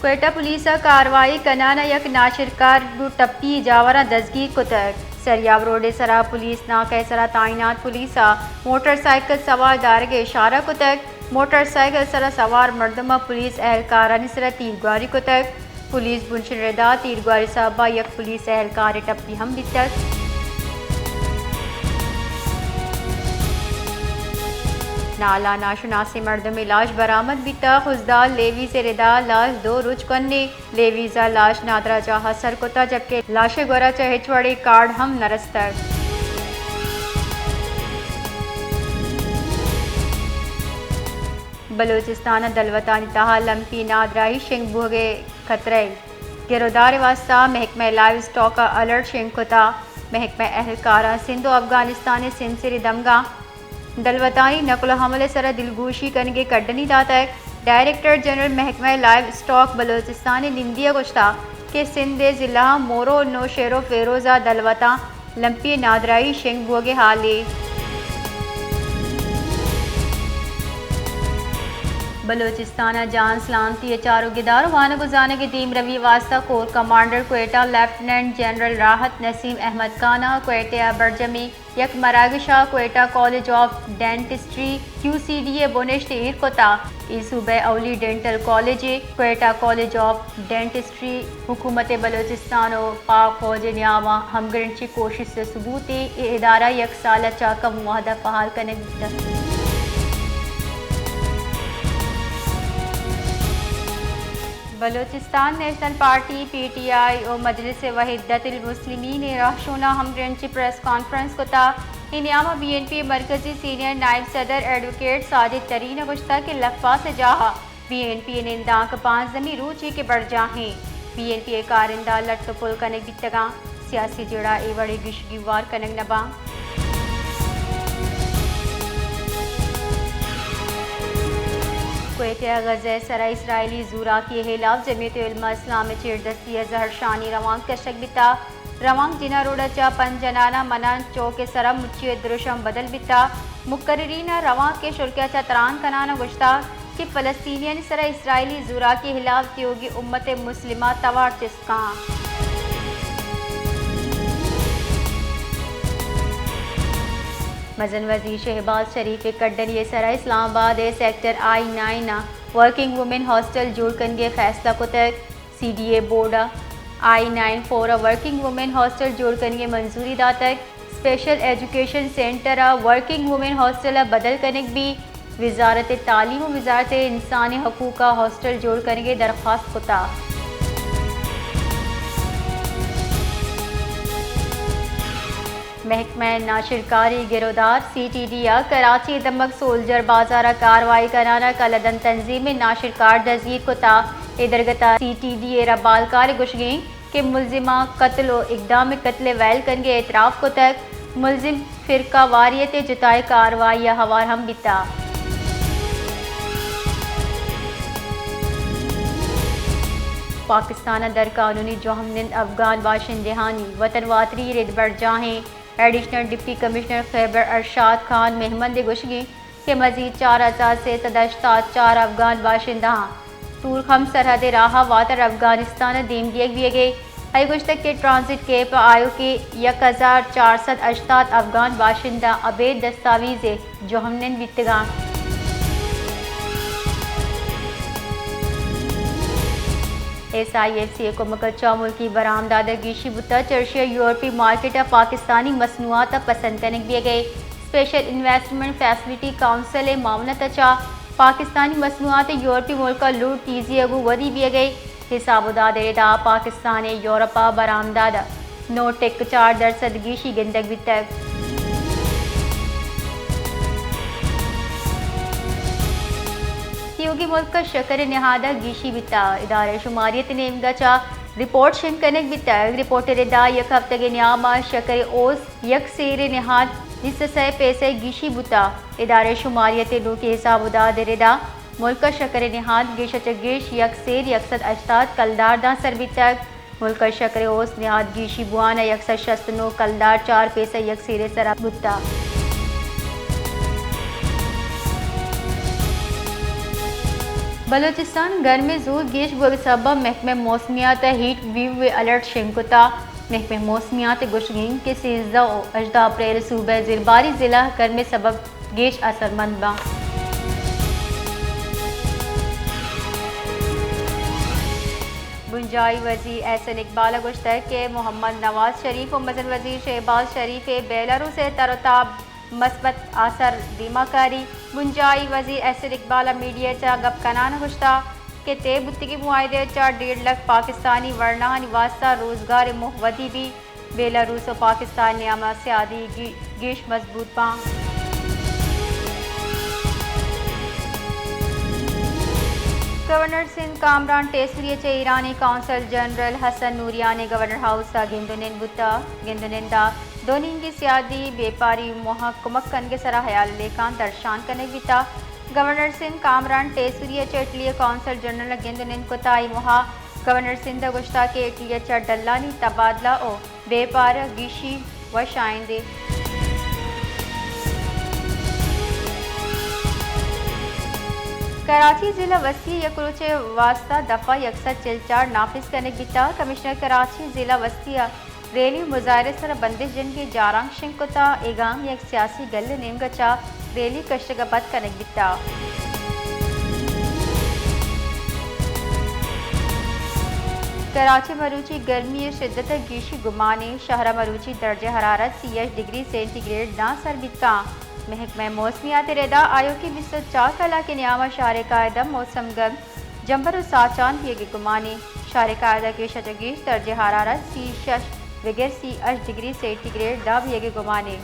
کوئٹہ پولیس ءَ کاروائی کنان ءَ یک ناشرکار گوں ٹپی جاوراں دزگیر کتگ۔ سریاب روڈ ءِ سرا پولیس ناکہ ءِ سرا تعینات پولیس ءَ موٹر سائیکل سوار دارگ ءِ اشارہ کتگ۔ موٹر سائیکل سرا سوار مردماں پولیس اہلکارانی سرا تیرگواری کتگ۔ پولیس بنشن ردا تیرگواری سبب ءَ یک پولیس اہلکارے ٹپی ہم بیتگ۔ نالا ناشناسیں مردمے لاش برآمد بیتگ۔ خضدار لیویز ءِ ردا لاش دو روچ کنیں۔ لیویز ءَ لاش نادراہ جاہ ءَ سر کتگ، جبکہ لاش ءِ گورا چہ ہچ وڑیں کارڈ ہم نہ رستگ۔ بلوچستان ءَ دلوتانی تہا لمپی نادراہی شنگ بوگ ءِ خطرہ۔ گرودار ءِ واستہ محکمہ لائیو اسٹاک ءَ الرٹ شنگ کتگ۔ محکمہ ءِ اہلکاراں سندھ ءُ افغانستان ءِ سیمسری دمگاں دلوتانی نقل ءُ حمل ءِ سرا دلگوشی کنگ ءِ کڈنی داتگ۔ ڈائریکٹر جنرل محکمہ لائیو اسٹاک بلوچستان ءِ نمدی ءَ گوشتگ کہ سندھ ءِ ضلعاں مورو، نوشہرو، فیروز ءَ دلوتاں لمپی نادراہی شنگ بوگ ءِ حالے۔ بلوچستان ءَ جان سلامتی ءِ چاروکدار ءُ وانگ ءُ زانگ ءِ دیمروی ءِ واستہ corps commander Quetta lieutenant general Rahat Naseem Ahmed Khan ءَ کوئٹہ ءَ برجمیں یک مراگش ءَ Quetta college of dentistry, Q C D, ءِ بنشت ایر کتگ۔ اے صوبہ ءِ اولی ڈینٹل کالج ءِ کوئٹہ کالج آف ڈینٹسٹری حکومت بلوچستان ءُ پاک فوج ءِ نیام ءَ ہمگرنچی کوشست ءِ ثبوتے۔ اے ادارہ یک سال ءَ چہ کم وہد ءَ فعال کنگ بیتگ۔ Balochistan national party, P T I, ءُ مجلس وحدت المسلمین ءِ رہشوناں ہمگرنچی پریس کانفرنس کتگ۔ اے نیام ءَ بی این پی ءِ مرکزی سینئر نائب صدر ایڈووکیٹ ساجد ترین ءَ گوشتگ کہ لفاس ءِ جاہ ءَ بی این پی ءِ نندانک پانزدمی روچے کہ برجاہ ایں۔ بی این پی ءِ کارندہ لٹ ءُ پل کنگ بیتگ اَنت۔ سیاسی جیڑہ اے وڑیں گیش گیوار کنگ نہ باں۔ کوئٹہ ءَ غزہ ءِ سرا اسرائیلی زوراکی ءِ ہلاپ جمعیت علماء اسلام ءِ چیردستی ءَ زہرشانی روانک کشگ بیتگ۔ روانک جناح روڈ ءَ چہ پنجنانہ منان چوک ءِ سرا مچی ءِ درشم بدل بیتگ۔ مقررین ءَ روانک ءِ شلکے ءَ چہ تران کنان ءَ گوشتگ کہ فلسطینیانی سرا اسرائیلی زوراکی ءِ ہلاپ تیوگیں امت مسلمہ ءَ توار چست کاں۔ مزن وزیر شہباز شریف ءِ کڈنی ءِ سرا اسلام آباد ءِ سیکٹر آئی نائن ءَ ورکنگ وومن ہاسٹل جوڑ کنگ ءِ فیصلہ کتگ۔ سی ڈی اے بورڈ ءَ آئی نائن فور ءَ ورکنگ وومن ہاسٹل جوڑ کنگ ءِ منظوری داتگ۔ اسپیشل ایجوکیشن سینٹر ءَ ورکنگ وومن ہاسٹل ءَ بدل کنگ بیت۔ وزارت تعلیم ءُ وزارت انسانی حقوق ءَ ہاسٹل جوڑ کنگ ءِ درخواست کتگ۔ محکمہ ناشرکاری گرودار سی ٹی ڈی ءَ کراچی ءِ دمگ سولجر بازار ءَ کاروائی کنان ءَ کلدن تنظیم ءِ ناشرکار دزگیر کتگ۔ اے درگت ءَ سی ٹی ڈی ءِ ربالکار ءِ گوشگ اِنت کہ ملزماں قتل ءُ اقدام قتل ءِ ویل کنگ ءِ اعتراف کتگ۔ ملزم فرقہ واریت ءِ جتائیں کاروائی ءَ ہوار ہم بیتگ۔ پاکستان ءَ در قانونی جہمنند افغان باشندہانی وطن واتری ءِ رد برجاہیں۔ ایڈیشنل ڈپٹی کمشنر خیبر ارشاد خان مہمند ءِ گوشگ اِنت کہ مزید چار ہزار سے سد ہشتاد چار افغان باشندہاں تورخم سرحد ءِ راہ ءَ واتر افغانستان ءَ دیم دیگ بیگ ءَ۔ آئی ءَ گوشتگ کہ ٹرانزٹ کیمپ ءَ آیوکیں یک ہزار چار سد ہشتاد افغان باشندہ ابید دستاویز ءِ جہمنند بیتگ اَنت۔ ایس آئی ایف سی ءِ کمک ءَ چہ ملکی برآمدات ءَ گیشی بوتگ، چرشی ءَ یورپی مارکیٹ ءَ پاکستانی مصنوعات ءَ پسند کنگ بیگ ءَ۔ اسپیشل انویسٹمنٹ فیسلٹی کونسل ءِ معاونت ءَ چہ پاکستانی مصنوعات ءِ یورپی ملک ءَ لوٹ تیزی ءَ گوں ودی بیگ ءَ۔ حساب ءُ داد ءِ ردا پاکستان ءِ یورپ ءَ برآمدات نو ٹک چار درسد گیشی گندگ بیتگ۔ تیوگیں ملک ءَ شکر ءِ نہاد ءَ گیشی بیتگ۔ ادارہ شماریت ءِ نیمگ ءَ چہ رپورٹ شنگ کنگ بیتگ۔ رپورٹ ءِ ردا یک ہفتگ ءِ نیام ءَ شکر ءِ اوست یک سیر ءِ نہاد بیست ءُ سئے پیسہ ءَ گیشی بوتگ۔ ادارہ شماریت ءِ نوکیں حساب ءُ داد ءِ ردا ملک ءَ شکر ءِ نہاد گیش ءَ چہ گیش یک سیر یک سد ہشتاد کلدار داں سر بیتگ۔ ملک ءَ شکر ءِ اوست نہاد گیشی بوان ءَ یک سد شست ءُ نو کلدار چار پیسہ یک سیر ءِ سرا بوتگ۔ بلوچستان گرم ء زور گیش بوگ ء سبب ء محکمہ موسمیات ء ہیٹ ویو ء الرٹ شنگ کتگ۔ محکمہ موسمیات ء گوشگ انت کہ سیزدہ ء ہژدہ اپریل ء صوبہ ء زیرباری ضلع گرم ء سبب گیش اثرمند باں۔ بنجاہی وزیر احسن اقبال ء گوشتگ کہ محمد نواز شریف ء مزن وزیر شہباز شریف ء بیلاروس ء تر ء تاب مثبت آسر دیما کاری۔ بنجاہی وزیر احسن اقبال ء میڈیا ء چہ گپ کنان ء گوشتگ کہ طے بوتگیں معاہدہ ء چہ ڈیڑھ لکھ پاکستانی ورناہانی واستہ روزگار ء موہ ودی بیت، بیلاروس ء پاکستان ء نیام ء سیادی گی-، گیش مضبوط باں۔ گورنر سندھ کامران ٹیسری ء چہ ایرانی قونصل جنرل حسن نوریان ء گورنر ہاؤس ء گند ء نند بوتگ۔ گند ء نند ء دو نیمگی سیادی بیپاری موہ ء کمک کنگ ء سرا ہیال ء لیکان درشان کنگ بیتگ۔ گورنر سندھ کامران ٹیسری ء چہ اٹلی ء قونصل جنرل ء گند ء نند کتگ۔ اے موہ ء گورنر سندھ ء گوشتگ کہ اٹلی ء چہ ڈلانی تبادلہ ء بیپار ء گیشی وش آئندے۔ کراچی ضلع وستی ء یک روچے واستہ دفعہ یک سد چل چار نافذ کنگ بیتگ۔ کمشنر کراچی ضلع وستی ء ریلی مظاہرے سرا بندش جنگ ء جارانک شنگ کتگ۔ اے گام یک سیاسی گل ء نیمگ ء چہ ریلی کشگ ء پد کنگ بیتگ۔ کراچی مروچی گرمی ء شدت ء گیشی گمانے۔ شہر ء مروچی درجہ حرارت سی ہشت ڈگری سینٹی گریڈ داں سر بیت کاں۔ محکمہ موسمیات ء ردا آیوکیں بیست ء چار کلاک ء نیام ء شہر ء کاہد ء موسم گرم، جمبر ء ساچان بیگ ء گمانے۔ شہر ء کاہد ء گیش ء چہ گیش درجہ حرارت سی شش بگر سی ہشت ڈگری سینٹی گریڈ داں بیگ ء گمانے۔